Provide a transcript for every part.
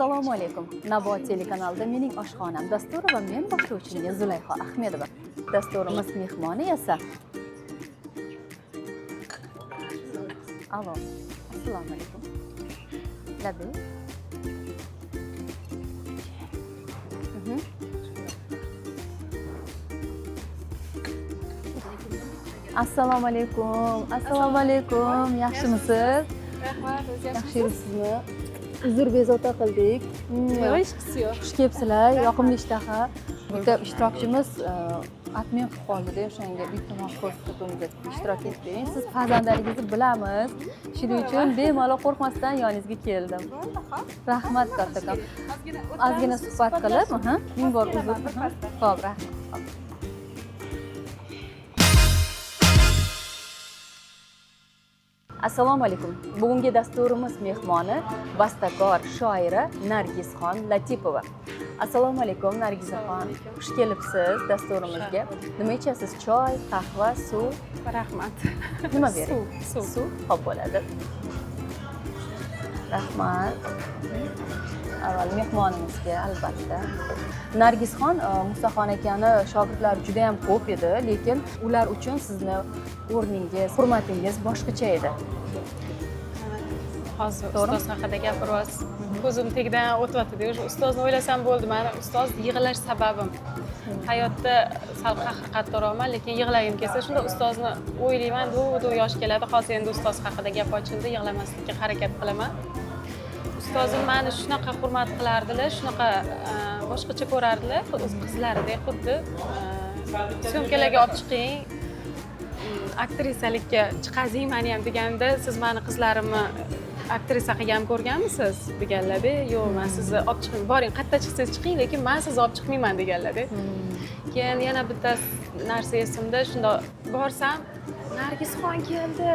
Assalomu alaykum. Navo telekanalida "Mening oshxonam" dasturi va men, boshlovchingiz Zulayho Ahmedova. Dasturimiz mehmoni esa... Alo, assalomu alaykum. Labay. Assalomu alaykum. Assalomu alaykum. Yaxshimisiz? Rahmat, o'zi. Yaxshi yuribsizmi? Uzr, bezovta qildik. Yo'q, hech qisi yo'q. Xush kelibsizlar. Yoqimli ishtaha. Bitta ishtirokchimiz admin qilib qoldida, o'shanga iltimos ko'rsatuvimizda ishtirok etding. Siz pazandaligingizni bilamiz. Shuning uchun bemalol, qo'rqmasdan yoningizga keldim. Bo'ldi, xo'p. Rahmat kattakon. Ozgina Ozgina suhbat qilib, aha, ming bor uzr. Xo'p, rahmat. Assalomu alaykum. Bugungi dasturimiz mehmoni bastakor, shoira Nargisxon Latipova. Assalomu alaykum, Nargizaxon. Xush kelibsiz dasturimizga. Nima ichasiz? Choy, qahva, suv? Rahmat. Nima bering? Suv, suv. Suv, xo'p bo'ladi. Rahmat. Avval mehmonimizga albatta. Nargisxon, Musaxon akani shogirdlari juda ham ko'p edi, lekin ular uchun sizni o'rningiz, hurmatingiz boshqacha edi. Hozir To'g'rimi? ustoz haqida gapiryapsiz. Ko'zim tagidan o'tyapti-da. O'sha ustozni o'ylasam bo'ldi. Mani ustoz yig'lash sababim. Hayotda sal qahr qattiqroqman, lekin yig'lagim kelsa, shunda ustozni o'ylayman, duv-duv yosh keladi. Hozir endi ustoz haqida gap ochildi, yig'lamaslikka harakat qilaman. Ustozim mani shunaqa hurmat qilardilar, shunaqa boshqacha ko'rardilar, o'z qizlaridek xuddi. Съёмка larga olib chiqing, aktrisalikka chiqazing mani ham deganda, "Siz mani qizlarimni aktrisa qilgan ko'rganmisiz?" deganlarda, "Yo'q, man sizni olib chiqmayman, boring, qayerda chiqsangiz chiqing, lekin man sizni olib chiqmayman", deganlarda. Keyin yana bitta narsa esimda, shundoq borsam, "Nargisxon keldi,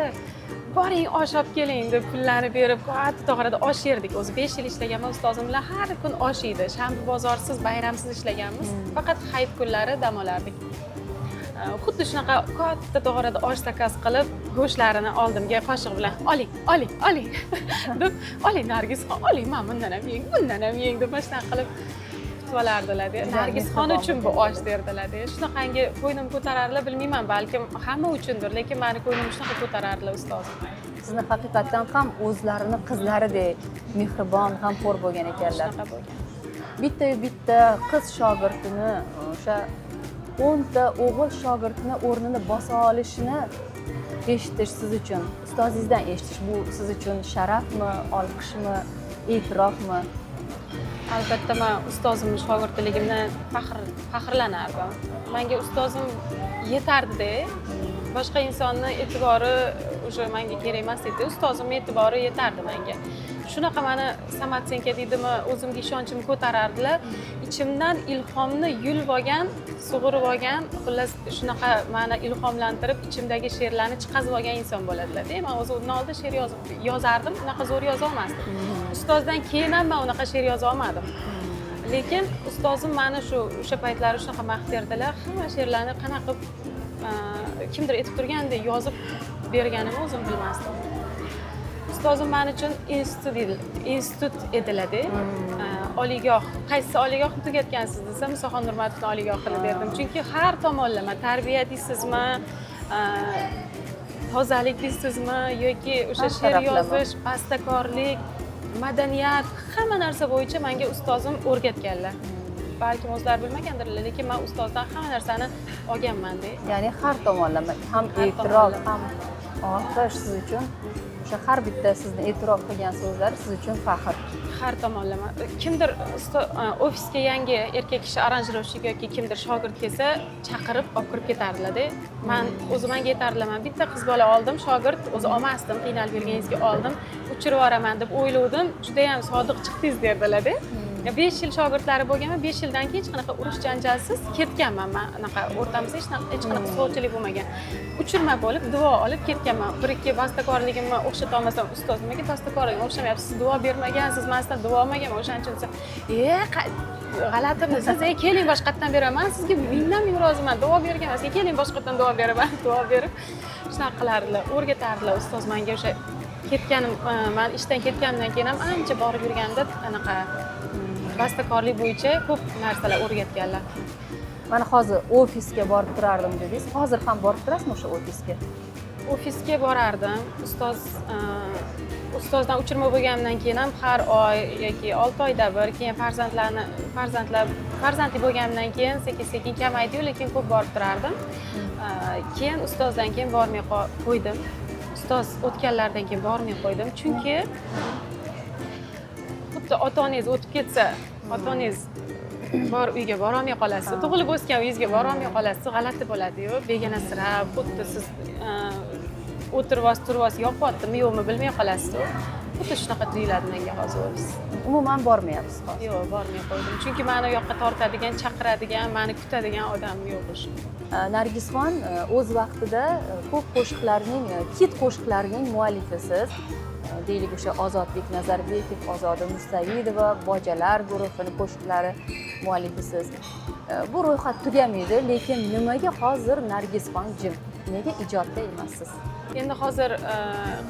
boring, osh olib keling", deb pullarni berib, katta tog'orada osh yerdik. O'zi 5 yil ishlaganman ustozim bilan, har kun osh yeydi. Shanba bozorsiz, bayramsiz ishlaganmiz, faqat hayit kunlari dam olardik. Xuddi shunaqa katta tog'orada osh заказ qilib, go'shtlarini oldimga qoshiq bilan, "Oling, oling, oling", deb, "Oling, Nargisxon, oling, mana bundan ham yeng, bundan ham yeng", deb, mana shunaqa qilib kutib olardilar. "Nargisxon mehribon uchun bu osh", derdilar. Shunaqangi ko'nglim ko'tarardilar, bilmayman, balkim hamma uchundir, lekin mani ko'nglim shunaqa ko'tarardilar ustozim. Sizni haqiqatdan ham o'zlarini qizlaridek mehribon, g'amxo'r bo'lgan ekanlar. Shunaqa bo'lgan. Bittayu bitta qiz shogirdini o'sha 10 ta o'g'il shogirdni o'rnini bosa olishini eshitish siz uchun, ustozingizdan eshitish, bu siz uchun sharafmi, olqishmi, e'tirofmi? Albatta, man ustozimni shogirdligimdan faxrlanardim. Manga ustozim yetardida, boshqa insonni e'tibori уже manga kerak emas edi, ustozimni e'tibori yetardi manga. Shunaqa mani самооценка deydimi, o'zimga ishonchimni ko'tarardilar. Ichimdan ilhomni yulib olgan, sug'urib olgan, xullas, shunaqa mani ilhomlantirib, ichimdagi she'rlarni chiqazib olgan inson bo'ladilarda. Man o'zi undan oldin she'r yozardim, unaqa zo'r yoza olmasdim. Ustozdan keyin ham man unaqa she'r yoza olmadim, lekin ustozim mani shu o'sha paytlari shunaqa maqtardilar, hamma she'rlarni qanaqa qilib kimdir aytib turgandek yozib berganimni o'zim bilmasdim. Ustozim man uchun institut edilarda. Oliygoh. "Qaysi oliygohni tugatgansiz?" desa, "Musaxon Nurmatovni oliygohini", derdim. Chunki har tomonlama tarbiya deysizmi, tozalik deysizmi yoki o'sha Har she'r taraflama. yozish, bastakorlik, madaniyat, hamma narsa bo'yicha menga ustozim o'rgatganlar. Balkim o'zlari bilmagandirlar, lekin man ustozdan hamma narsani olganmanda. Ya'ni har tomonlama ham Har e'tirof, tomonlama. ham olqish siz uchun, o'sha har bitta sizni e'tirof qilgan so'zlar siz uchun faxr. Har tomonlama. Kimdir ofisga yangi erkak kishi, аранжировщик yoki kimdir shogird kelsa, chaqirib olib kirib ketardilarda. Man o'zi manga aytardilar, "Man bitta qiz bola oldim shogird, o'zi olmasdim, qiynalib yurganingizga oldim, uchirib yuboraman deb o'ylovdim, judayam sodiq chiqdingiz", derdilarda. 5 yil shogirdlari bo'lganman, 5 yildan keyin hech qanaqa urush janjalsiz ketganman man. Anaqa o'rtamizda hech qanaqa sovuqchilik bo'lmagan. Uchirma bo'lib, duo olib ketganman. Bir ikki bastakorligimni o'xshata olmasam, "Ustoz, nimaga bastakorligimga o'xshamayapsiz? Siz duo bermagansiz, man sizdan duo olmaganman, o'shaning uchun", desa, "E, g'alatimi siz? E, keling, boshqatdan beraman sizga, mingdan ming roziman, duo berganman sizga, keling, boshqatdan duo beraman", duo berib, shunaqa qilardilar, o'rgatardilar ustoz manga o'sha. Ketganim, man ishdan ketganimdan keyin ham ancha borib yurganimda anaqa bastakorlik bo'yicha ko'p narsalar o'rgatganlar. Mana hozir ofisga borib turardim dedingiz. Hozir ham borib turasizmi o'sha ofisga? Ofisga borardim. Ustozdan uchirma bo'lganimdan keyin ham har oy yoki 6 oyda bir, keyin farzandli bo'lganimdan keyin sekin sekin kamaydi-yu, lekin ko'p borib turardim. Keyin ustozdan keyin bormay qo'ydim. Ustoz o'tganlaridan keyin bormay qo'ydim, chunki xuddi ota onangiz o'tib ketsa, ota onangiz bor uyga borolmay qolasiz, tug'ilib o'sgan uyingizga borolmay qolasiz, g'alati bo'ladi-yu, begonasirab, xuddi siz o'tirib turib yoqyaptimi yo'qmi bilmay qolasiz. Xuddi shunaqa tuyuladi menga hozir ofis. Umuman bormayapsiz hozir? Yo'q, bormay qo'ydim, chunki mani u yoqqa tortadigan, chaqiradigan, mani kutadigan odam yo'q o'sha. Nargisxon, o'z vaqtida ko'p qo'shiqlarning, hit qo'shiqlarning muallifisiz. Deylik, o'sha Ozodbek Nazarbekov, Ozoda Nursaidova, Bojalar guruhini qo'shiqlari muallifisiz. Bu ro'yxat tugamaydi, lekin nimaga hozir Nargisxon jim? Nega ijodda emassiz? Endi hozir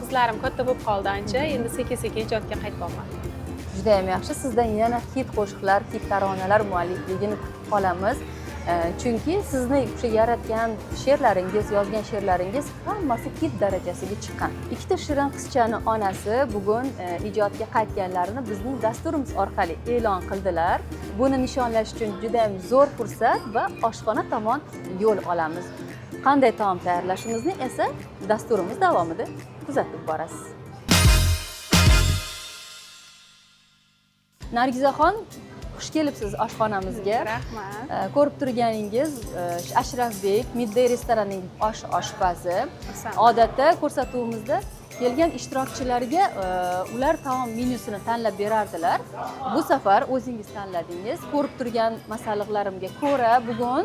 qizlarim katta bo'lib qoldi ancha, endi sekin-sekin ijodga qaytyapman. Juda ham yaxshi. Sizdan yana hit qo'shiqlar, hit taronalar muallifligini kutib qolamiz. Chunki sizni o'sha yaratgan she'rlaringiz, yozgan she'rlaringiz hammasi hit darajasiga chiqqan. Ikkita shirin qizchani onasi bugun ijodga qaytganlarini bizning dasturimiz orqali e'lon qildilar. Buni nishonlash uchun juda ham zo'r fursat va oshxona tomon yo'l olamiz. Qanday taom tayyorlashimizni esa dasturimiz davomida kuzatib borasiz. Nargizaxon, xush kelibsiz oshxonamizga. Rahmat. Ko'rib turganingiz, Ashrafbek Midday restoranining osh oshpazi. Xursand. Odatda ko'rsatuvimizda kelgan ishtirokchilarga ular taom menyusini tanlab berardilar. Bu safar o'zingiz tanladingiz. Ko'rib turgan masalliqlarimga ko'ra bugun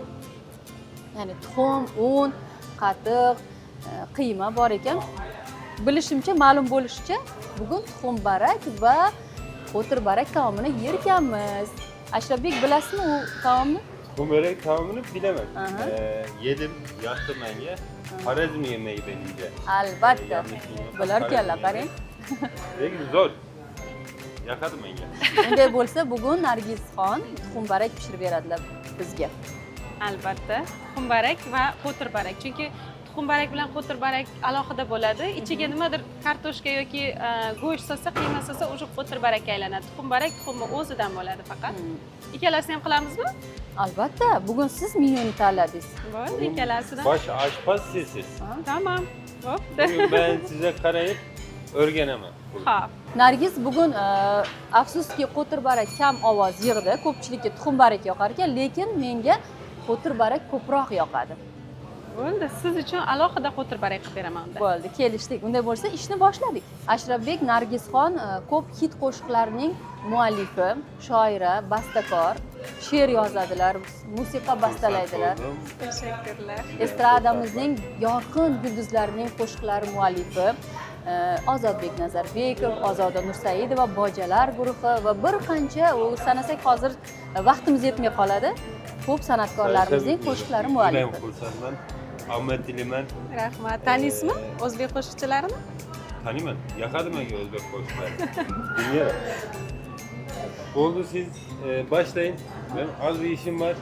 ya'ni tuxum, un, qatiq, qiyma bor ekan. Bilishimcha, ma'lum bo'lishicha, bugun tuxum barak va qo'tir barak taomini yerkanmiz. Ashrafbek, bilasizmi u taomni? Tuxum börek taomını bilemem. Aha. Yedim, yaktı menge. Xorezm yemeği benimce. Albatta. Yanlış bilmiyorsam Bilarkanlar, Xorezm qarang. yemeği. Lekin zo'r. Yoqadi menga. Unday bo'lsa, bugun Nargizxon tuxum barak pishirib beradilar bizga. Albatta, tuxum barak va qo'tir barak. Chunki tuxum barak bilan qo'tir barak alohida bo'ladi. Ichiga nimadir kartoshka yoki go'sht solsa, qiyma solsa, уже qo'tir barakka aylanadi. Tuxum barak tuxumni o'zidan bo'ladi faqat. Ikkalasini ham qilamizmi? Albatta, bugun siz menyuni tanladingiz. Bo'ldi, ikkalasidan. Baş aşpaz sizsiz. Tamam. Bo'pti. Bugün ben size qarayıp o'rganaman. Xo'p. Nargiz bugun afsuski qo'tir barak kam ovoz yig'di. Ko'pchilikka tuxum barak yoqar ekan, lekin menga qo'tir barak ko'proq yoqadi. Bo'ldi, siz uchun alohida qo'tir barak qilib beraman unda. Bo'ldi, kelishdik. Unday bo'lsa, ishni boshladik. Ashrafbek, Nargizxon ko'p hit qo'shiqlarning muallifi, shoira, bastakor, she'r yozadilar, musiqa bastalaydilar. Tashakkurlar. Estradamizning yorqin yulduzlarining qo'shiqlari muallifi, Ozodbek Nazarbekov, Ozoda Nursaidova, Bojalar guruhi va bir qancha, u sanasak hozir vaqtimiz yetmay qoladi. Ko'p san'atkorlarimizning qo'shiqlari Judayam muallifi. Xursandman. Omad tilayman. Rahmat. Taniysizmi o'zbek qo'shiqchilarini? Taniyman. Yoqadi menga o'zbek qo'shiqlari. Dinlerim. Oldu, siz başlayın. Benim az bir işim var.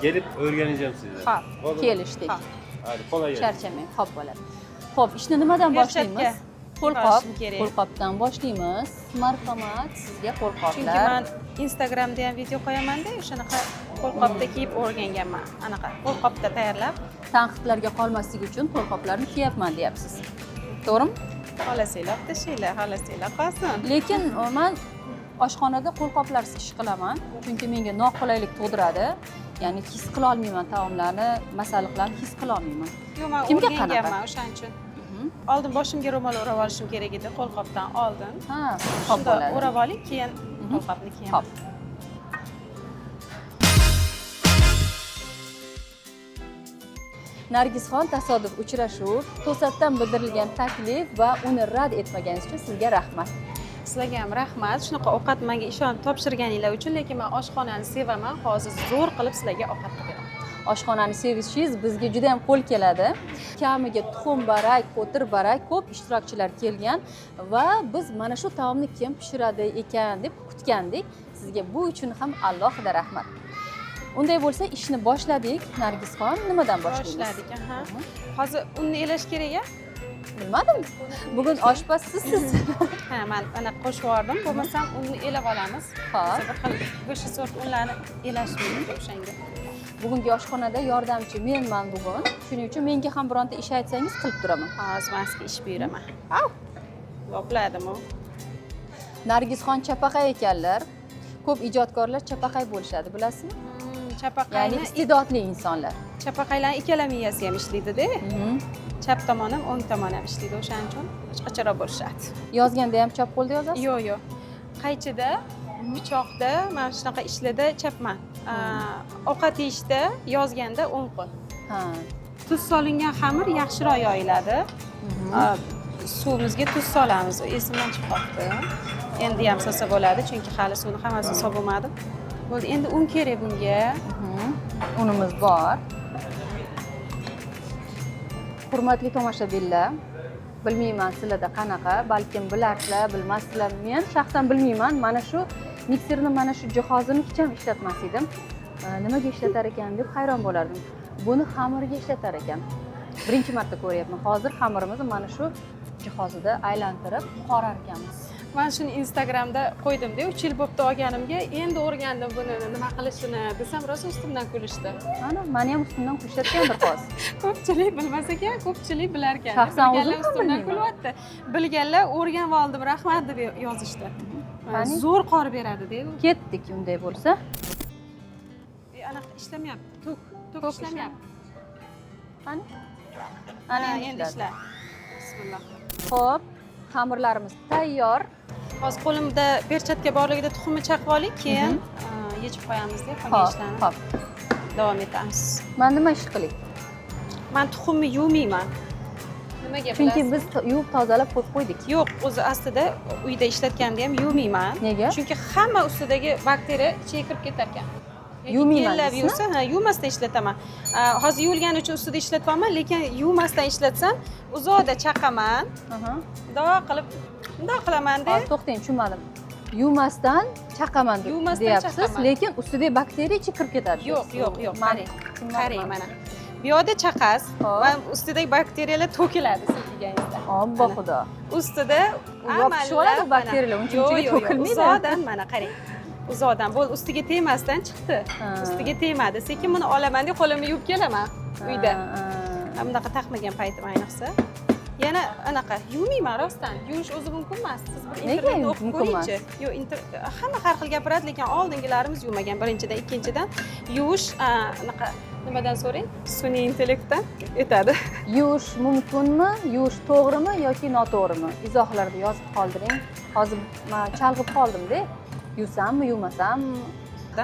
Gelip öğreneceğim sizden. Ha. Oldu mu? Kelishdik. Ha. Hadi kolay gelsin. Charchamang, xo'p bo'ladi. Xo'p, ishni nimadan Perchatka boshlaymiz? Qo'lqop, borishim kerak. Qo'lqopdan boshlaymiz. Marhamat, sizga qo'lqoplar. Chunki man Instagramda ham video qo'yamanda, o'shanaqa qo'lqopda kiyib o'rganganman. Anaqa qo'lqopda tayyorlab. Tanqidlarga qolmaslik uchun qo'lqoplarni kiyapman deyapsiz. To'g'rimi? Xohlasanglar olib tashlanglar, xohlasanglar qolsin. Lekin man oshxonada qo'lqoplarsiz ish qilaman, chunki menga noqulaylik tug'diradi. Ya'ni his qila olmayman taomlarni, masalliqlarni his qila olmayman. Yo'q, man Kimga o'rganganman qanaqa? o'shaning uchun. Oldin boshimga ro'mol o'rab olishim kerak edi, qo'lqopdan oldin. Ha, xo'p Shunda bo'ladi. o'rab oling, keyin qo'lqopni kiyaman. Xo'p. Nargizxon, tasodif uchrashuv, to'satdan bildirilgan taklif va uni rad etmaganingiz uchun sizga rahmat. Sizlarga ham rahmat. Shunaqa ovqat menga ishonib topshirganinglar uchun, lekin men oshxonani sevaman. Hozir zo'r qilib sizlarga ovqat qilib beraman. Oshxonani sevishingiz bizga juda ham qo'l keladi. Kamiga tuxum barak, qo'tir barak ko'p ishtirokchilar kelgan va biz mana shu taomni kim pishiradi ekan deb kutgandik. Sizga bu uchun ham alohida rahmat. Unday bo'lsa, ishni boshladik. Nargisxon, nimadan boshlaymiz? Boshladik, aha. Hozir unni elash kerak a? Bilmadim. Bugun oshpaz sizsiz. Ha, man ana qo'shib yubordim. Bo'lmasam unni elab olamiz. Xo'p. Bir xil высший sort unlarni elash mumkin o'shanga. Bugungi oshxonada yordamchi menman bugun. Shuning uchun menga ham bironta ish aytsangiz, qilib turaman. Hozir man sizga ish buyuraman. Au! Bopladim u. Nargisxon chapaqay ekanlar. Ko'p ijodkorlar chapaqay bo'lishadi, bilasizmi? Ya'ni Chapaqayni iste'dodli insonlar. Chapaqaylarni ikkala miyasi ham ishlaydida. Chap tomon ham, o'ng tomon ham ishlaydi, o'shaning uchun boshqacharoq bo'lishadi. Yozganda ham chap qo'lda yozasiz? Yo'q. Qaychida, pichoqda, mana shunaqa ishlarda chapman. Ovqat yeyishda, yozganda o'ng qo'l. Tuz solingan xamir yaxshiroq yoyiladi. Suvimizga tuz solamiz. Esimdan chiqib qolibdi. Endi ham solsa bo'ladi, chunki hali suvni hammasini solib bo'lmadim. Bo'ldi, endi un kerak bunga. Unimiz bor. Hurmatli tomoshabinlar, bilmayman sizlarda qanaqa, balkim bilarsizlar, bilmassizlar. Men shaxsan bilmayman, mana shu mikserni, mana shu jihozini hech ham ishlatmas edim. Nimaga ishlatar ekan deb hayron bo'lardim. Buni xamirga ishlatar ekan. Birinchi marta ko'ryapman. Hozir xamirimizni mana shu jihozida aylantirib qorar ekanmiz. Man shuni Instagramda qo'ydimda, 3 yil bo'libdi olganimga, endi o'rgandim buni nima qilishini desam, rosa ustimdan kulishdi. Mana, mani ham ustimdan kulishayotgandir hozir. Ko'pchilik bilmas ekan, ko'pchilik bilar ekan. Shaxsan Bilganlar o'zim ham ustimdan bilmayman. kulyapti. Bilganlar o'rganib oldim, rahmat deb yozishdi. Qani? Zo'r qor beradi deydi. Ketdik unday bo'lsa. Anaqa ishlamayapti. Tok, tok Tok ishlamayapti. Qani? Ana Ana endi endi ishla. Bismillah. Xo'p, xamirlarimiz tayyor. Hozir qo'limda perchatka borligida tuxumni chaqib oling, keyin yechib qo'yamiz deb qolgan ishlarni Xo'p. davom etamiz. Man nima ish qilay? Man tuxumni yuvmayman. Nimaga? Chunki biz yuvib tozalab qo'yib qo'ydik. Yo'q, o'zi aslida uyda ishlatganda ham yuvmayman. Nega? Chunki hamma ustidagi bakteriya ichiga kirib ketar ekan. Yuvmayman Yellab deysizmi? yuvsa, ha, yuvmasdan ishlataman. Hozir yuvilgani uchun ustida ishlatyapman, lekin yuvmasdan ishlatsam, uzoqda chaqaman. Mundoq qilib, bundoq qilamanda. Hozir to'xtang, tushunmadim. Yuvmasdan chaqaman deb Yuvmasdan deyapsiz, chaqaman. Lekin ustidagi bakteriya ichiga kirib ketadi. Yo'q, yo'q, yo'q. Man Qarang, tushunmadim. qarang mana. Bu yoqda chaqasiz Xo'p. va ustidagi bakteriyalar to'kiladi siz yeganingizda. Obbo Mana. xudo. Ustida U yopishib oladi amallab bakteriyalar, mana. uncha Yo'q, munchaga yo'q, yo'q. to'kilmaydi. Uzoqdan mana qarang. Uzoqdan bo'ldi, ustiga tegmasdan chiqdi. Ustiga tegmadi. Sekin buni olaman deb qo'limni yuvib kelaman uyda. Ha. Bunaqa taqmagan paytim ayniqsa. Yana anaqa yuvmayman rostdan. Yuvish o'zi mumkin emas. Siz bir Nega internetda o'qib mumkin emas? ko'ringchi. Yo'q, hamma har xil gapiradi, lekin oldingilarimiz yuvmagan birinchidan, ikkinchidan yuvish anaqa nimadan so'rang? Sun'iy intellektdan aytadi. Yuvish mumkinmi? Yuvish to'g'rimi yoki noto'g'rimi? Izohlarda yozib qoldiring. Hozir man chalg'ib qoldim-da. Yuvsammi, yuvmasammi?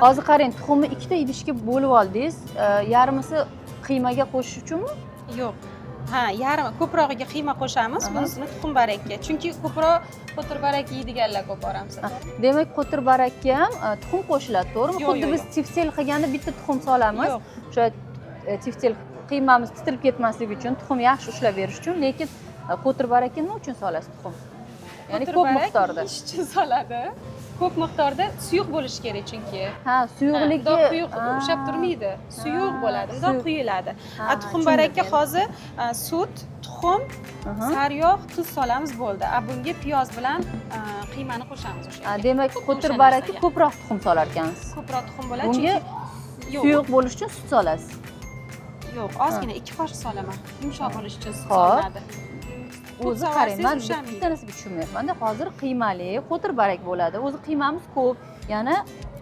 Hozir qarang, tuxumni ikkita idishga bo'lib oldingiz. Yarmisi qiymaga qo'shish uchunmi? Yo'q. Ha, yarmi ko'prog'iga qiyma qo'shamiz, bunisini tuxum barakka. Chunki ko'proq qo'tir barak yeydiganlar ko'p oramizda. Demak, qo'tir barakka ham tuxum qo'shiladi, to'g'rimi? Yo'q, Xuddi yo'q, biz yo'q. tiftel qilganda bitta tuxum solamiz. Yo'q. O'sha tiftel qiymamiz titilib ketmasligi uchun, tuxum yaxshi ushlab berish uchun, lekin qo'tir barakka nima uchun solasiz tuxum? Ya'ni Qo'tir ko'p barak miqdorda. yeyish uchun soladi. Ko'p miqdorda suyuq bo'lishi kerak chunki. Ha, suyuqligi Bundoq quyuq ushlab turmaydi. Suyuq bo'ladi, bundoq suyuq. quyiladi. Ha, A tuxum tushundim barakka endi. hozir sut, tuxum, sariyog', tuz solamiz bo'ldi. A bunga piyoz bilan qiymani qo'shamiz o'sha. Ha, demak, Xuddi qo'tir o'sha barakka narsaga. ko'proq tuxum solar ekansiz. Ko'proq tuxum bo'ladi Bunga chunki yo'q, suyuq bo'lishi uchun sut solasiz. Yo'q, ozgina 2 qoshiq solaman. Yumshoq bo'lishi uchun sut Xo'p. solinadi. Ko'p O'zi qarang, solarsangiz man ushlamaydi. bitta narsaga tushunmayapman-da. Hozir qiymali qo'tir barak bo'ladi. O'zi qiymamiz ko'p. Yana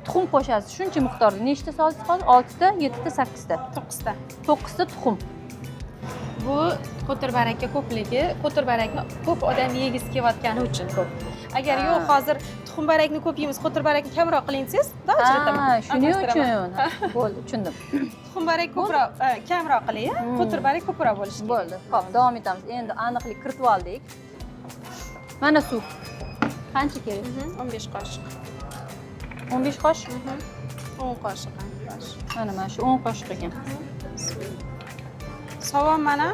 tuxum qo'shasiz shuncha miqdorda. Nechta solasiz hozir? 6 ta, 7 ta, 8 ta. 9 ta. 9 ta tuxum. Bu qo'tir barakka ko'pligi, qo'tir barakni ko'p odam yegisi kelayotgani uchun ko'p. Agar yo'q, hozir tuxum barakni ko'p yeymiz, qo'tir barakni kamroq qiling desangiz, da ajrataman. Ha, shuning Almashtiraman. uchun. Bo'ldi, tushundim. Tuxum barak ko'proq, kamroq qiling, qo'tir barak ko'proq bo'lishi kerak. Bo'ldi. Xo'p, davom etamiz. Endi aniqlik kiritib oldik. Mana suv. Qancha kerak? 15 qoshiq. 15 qoshiq. 10 qoshiq ham bor. Mana mana shu 10 qoshiq ekan. Sovon mana.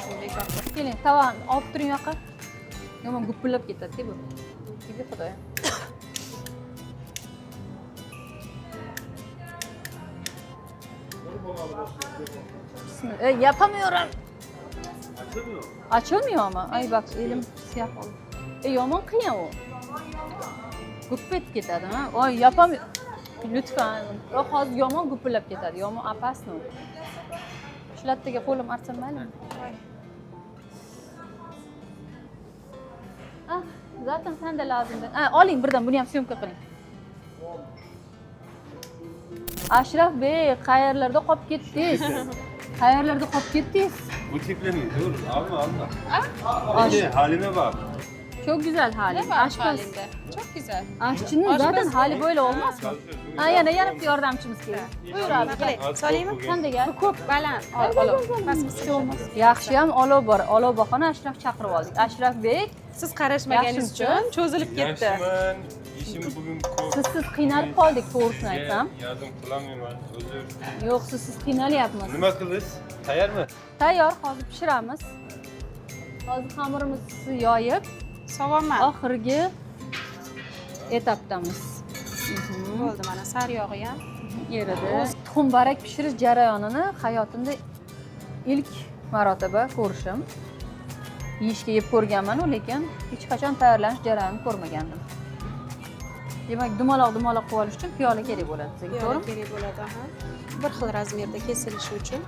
Shunday katta. Keling, tavani olib turing yoqqa. Yomon gupillab ketadi bu. Tigi xudoyim. Bismillah. Yapamıyorum. Açılmıyor mu? Açılmıyor mu? Ay bak elim siyah oldu. Yomon qiyin u. Gup etib ketadi, ha? Oy, yapamıyorum. Lütfen. Yo'q, hozir yomon gupillab ketadi. Yomon опасно. Shu lattaga qo'lim artsam maylimi? Ah, zaten sen de lazımdın. Ha, oling birdan buni ham syomka qiling. Ashraf bey, qayerlarda qolib ketdingiz? Qayerlarda qolib ketdingiz? Bu tiple mi? Dur alma alma. Aş- Peki, halime bak. Çok güzel hali. Ne var Aşpaz. halinde? Çok güzel. Aşçının Aşpaz zaten hali böyle olmaz mı? Çalışıyor, çünkü Ha yana az yana olmuş. bir yordamchimiz keldi. Buyur abi gel. Az Solaymi? çok bugün. Sen de gel. Bu ko'p baland. Olov. Past qilsa olmaz. Yaxshiyam olov bor. Olov bahona Ashraf chaqirib oldik. Ashraf bey, Siz qarashmaganingiz Yaxshimisiz? uchun cho'zilib ketdi. Yaşman, işim bugün çok. sizsiz qiynalib qoldik, to'g'risini Sizge aytsam. Yardım kılamıyorum ben, özür. Yo'q, sizsiz qiynalyapmiz. Nima qilish? Tayyor mi? Tayyor, hozir pishiramiz. Hozir xamirimizni yoyib, Sovonman. oxirgi etapdamiz. Bo'ldi mana sariyog'i ham. Eridi. Tuxum barak pishirish jarayonini hayotimda ilk marotaba ko'rishim. Yeyishga yeb ko'rganman-u, lekin hech qachon tayyorlanish jarayonini ko'rmagandim. Demak, dumaloq dumaloq qilib olish uchun piyola kerak bo'ladi bizga, Piyola to'g'rimi? kerak bo'ladi, aha. Bir xil razmerda kesilishi uchun.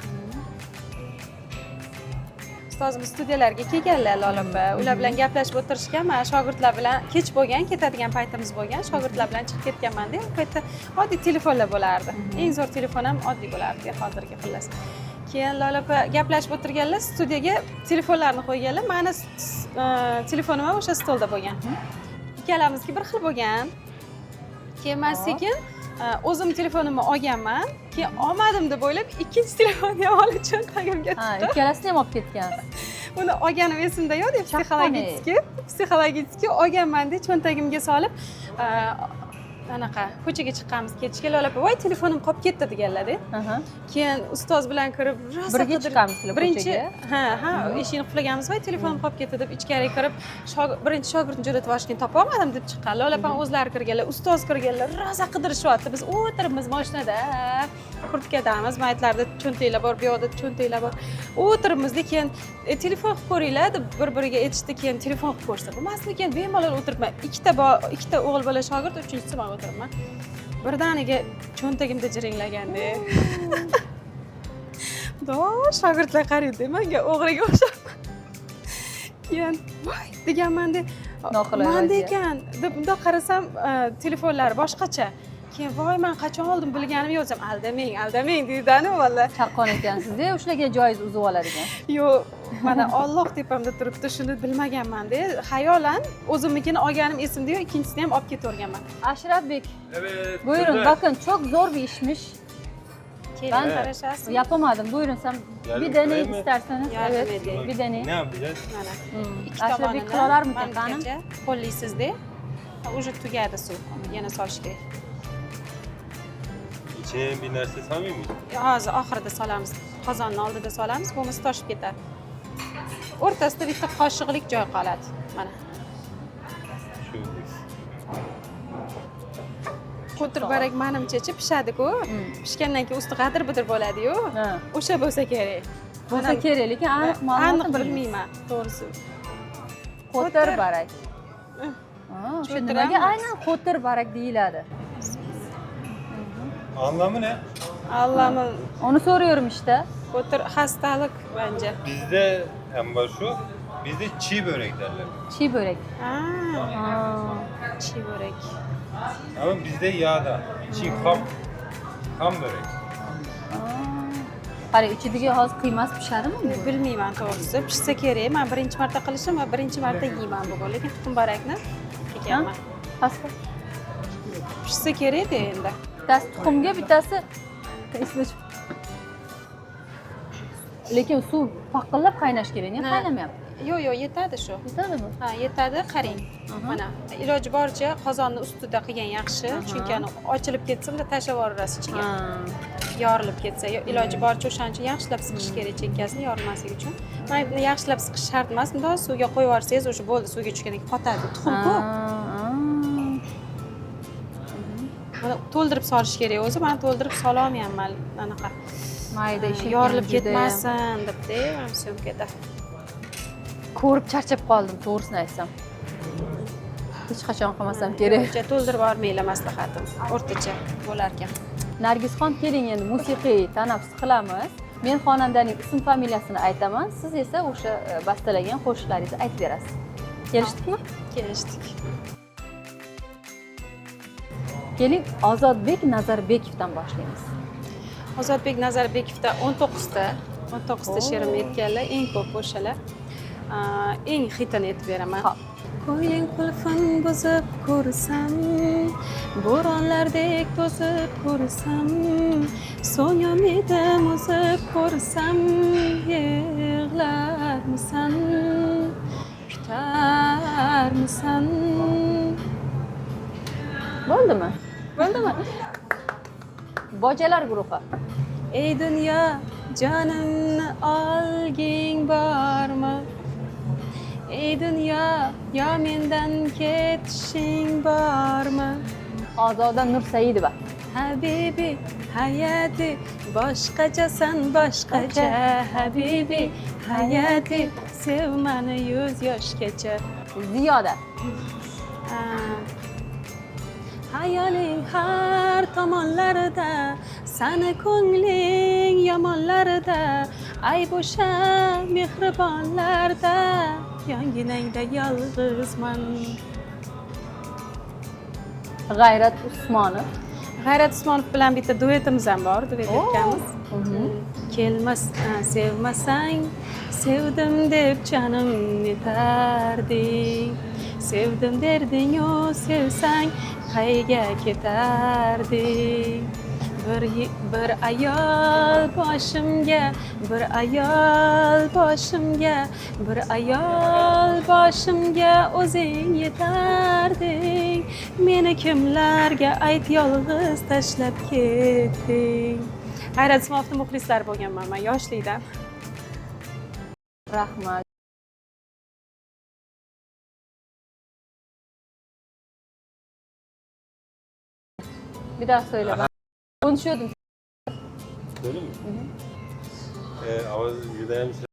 Ustozimiz studiyalarga kelganlar Lola opa. Ular bilan gaplashib o'tirishgan. Man shogirdlar bilan kech bo'lgan, ketadigan paytimiz bo'lgan. Shogirdlar bilan chiqib ketganman-da. U paytda oddiy telefonlar bo'lardi. Eng zo'r telefon ham oddiy bo'lardi hozirgi xullas. Keyin Lola opa gaplashib o'tirganlar, studiyaga telefonlarni qo'yganlar. Mani telefonim ham o'sha stolda bo'lgan. Ikkalamizki bir xil bo'lgan. Keyin man Hop. sekin o'zim telefonimni olganman. Keyin olmadim deb o'ylab ikkinchi telefonni ham olib cho'ntagimga Ha, tiqib. ikkalasini ham olib ketgansiz. Uni olganim esimda yo'q deb Chaqqon, psixologически olganman deb cho'ntagimga solib, anaqa ko'chaga chiqqanmiz ketishga Lola opa, voy telefonim qolib ketdi deganlar-da. Aha. Keyin ustoz bilan kirib rosa Birga qidirib- chiqqansizlar birinchi ko'chaga? ha eshikni qulflaganmiz, voy telefonim qolib ketdi deb ichkariga kirib, birinchi shogirdni jo'natib yuborishgan, topolmadim deb chiqqan. Lola opam o'zlari kirganlar, ustoz kirganlar, rosa qidirishyapti. Biz o'tiribmiz mashinada, kurtkadamiz, maytlarda cho'ntaklar bor, bu yoqda cho'ntaklar bor. O'tiribmizda keyin telefon qilib ko'ringlar deb bir-biriga aytishdi. Keyin telefon qilib ko'rsa bo'lmasmikan, bemalol o'tiribman. Ikkita o'g'il bola shogird, uchinchisi man o'tiribman. Birdaniga cho'ntagimda jiringlaganda. Do, shogirdlar qaraydi menga o'g'riga o'xshab. Keyin voy deganman-da, Noqulay manda vaziyat. ekan deb bundoq qarasam, telefonlari boshqacha. Keyin voy man qachon oldim bilganim yo'q desam, aldamang, aldamang deydi-da valla. Chaqqon ekansizda, ushlagan joyingizni uzib oladigan. Yo'q, mana Alloh tepamda turibdi, shuni bilmaganman-da. Xayolan o'zimnikini olganim esimda yo'q, ikkinchisini ham olib ketaverganman. Ashraf Bey, Evet. buyurun kızlar. bakın çok zor bir işmiş. Keling, Ben- qarashasiz. Yapamadım. Buyurun sen Yardım bir deneyin edeyim mi? isterseniz. Yardım Evet. edeyim. Bir deneyin. Ne yapacağız? Mana. Hmm. Ikki Ashraf Bey tomonini qilolarmikan qani? mangacha qo'llaysizda. Уже tugadi suv. Yana solish kerak. İçine bir narsa salmayayım mı? Hozir oxirida solamiz. Qozonni oldida solamiz, bo'lmasa toshib ketadi. O'rtasida bitta qoshiqlik joy qoladi. Mana. Şu. Qo'tir barak manimchachi pishadi-ku. Pishgandan keyin usti g'adir-budir bo'ladi-yu. Ha. O'sha bo'lsa kerak. Bo'lsa Mana- kerak, lekin aniq ma'lumotni Aniq bilmayman. bilmayman, to'g'risi. Qo'tir Qo'tir. barak. Ha, o'sha Qo'tir nimaga emas. aynan qo'tir barak deyiladi? Anlamı ne? Allami Onu soruyorum işte. qo'tir xastalik bence. Bizde en başı şu. Bizde çiğ börek derler. Çiğ börek. Ha, Ha. çiğ börek. Ama bizde yağda. Çiğ ham. Ham börek. Qara, ichidagi hozir qiymasi pishadimi bu? Bilmayman to'g'risi. Pishsa kerak. Men birinchi marta qilishim va birinchi marta yeyman bugun. Lekin tuxum barakni yeganman. Pastda. Pishsa kerak-da endi. Bittasi tuxumga, bittasi. Lekin suv paqillab qaynashi kerak, nega Ha. qaynamayapti? Yo'q, yetadi shu. Yetadimi? Ha, yetadi, qarang. Mana, iloji boricha qozonni ustida qilgan yaxshi, chunki ani ochilib ketsa, unda tashlab yuborasiz ichiga. Yorilib ketsa, iloji boricha o'shaning uchun yaxshilab siqish kerak chekkasini, yorilmasligi uchun. Mana buni yaxshilab siqish shart emas, bundoq suvga qo'yib yuborsangiz, o'sha bo'ldi, suvga tushgandan keyin qotadi. Tuxum-ku. Buni to'ldirib solish kerak o'zi, man to'ldirib sololmayapman anaqa. Mayda ish ekan Yorilib judayam. ketmasin debdi, mana съёмка da. Ko'rib charchab qoldim, to'g'risini aytsam. Hech qachon qilmasam kerak. Uncha to'ldirib yubormanglar, maslahatim. O'rtacha bo'larkan. Nargisxon, keling, endi musiqiy tanaffus qilamiz. Men xonandaning ism familiyasini aytaman, siz esa o'sha bastalagan qo'shiqlaringizni aytib berasiz. Kelishdikmi? Kelishdik. Keling, Ozodbek Nazarbekovdan boshlaymiz. Ozodbek Nazarbekovda 19 ta, 19 ta she'rimni aytganlar, eng ko'p o'shalar. Eng xitini aytib beraman. Xo'p. Ko'ngling qulfin buzib ko'rsam, bo'ronlardek to'sib ko'rsam, so'ng umidim uzib ko'rsam, yig'larmisan, kutarmisan? Bo'ldimi? Bo'ldimi? Bojalar guruhi. Ey dunyo, jonimni olging bormi? Ey dunyo, yo mendan ketishing bormi? Ozoda Nursaidova. Habibi, hayati, boshqachasan, boshqacha. Habibi, hayati, sev mani 100 yoshgacha. Ziyoda. Hayoling har tomonlarida, sani ko'ngling yomonlarida, ayb o'sha mehribonlarda, yonginangda yolg'izman. G'ayrat Usmonov. G'ayrat Usmonov bilan bitta duetimiz ham bor, duet aytganmiz. Kelmas, sevmasang, sevdim deb jonim netarding. Sevdim derding u, sevsang, qayga ketarding? Bir ayol boshimga, bir ayol boshimga, bir ayol boshimga o'zing yetarding. Meni kimlarga ayt, yolg'iz tashlab ketding. G'ayrat Usmonovni muxlislari bo'lganman man yoshlikdan. Rahmat. Bir daha söyle bak. Konuşuyordum. Söyleyeyim mi? Ovozi judayam.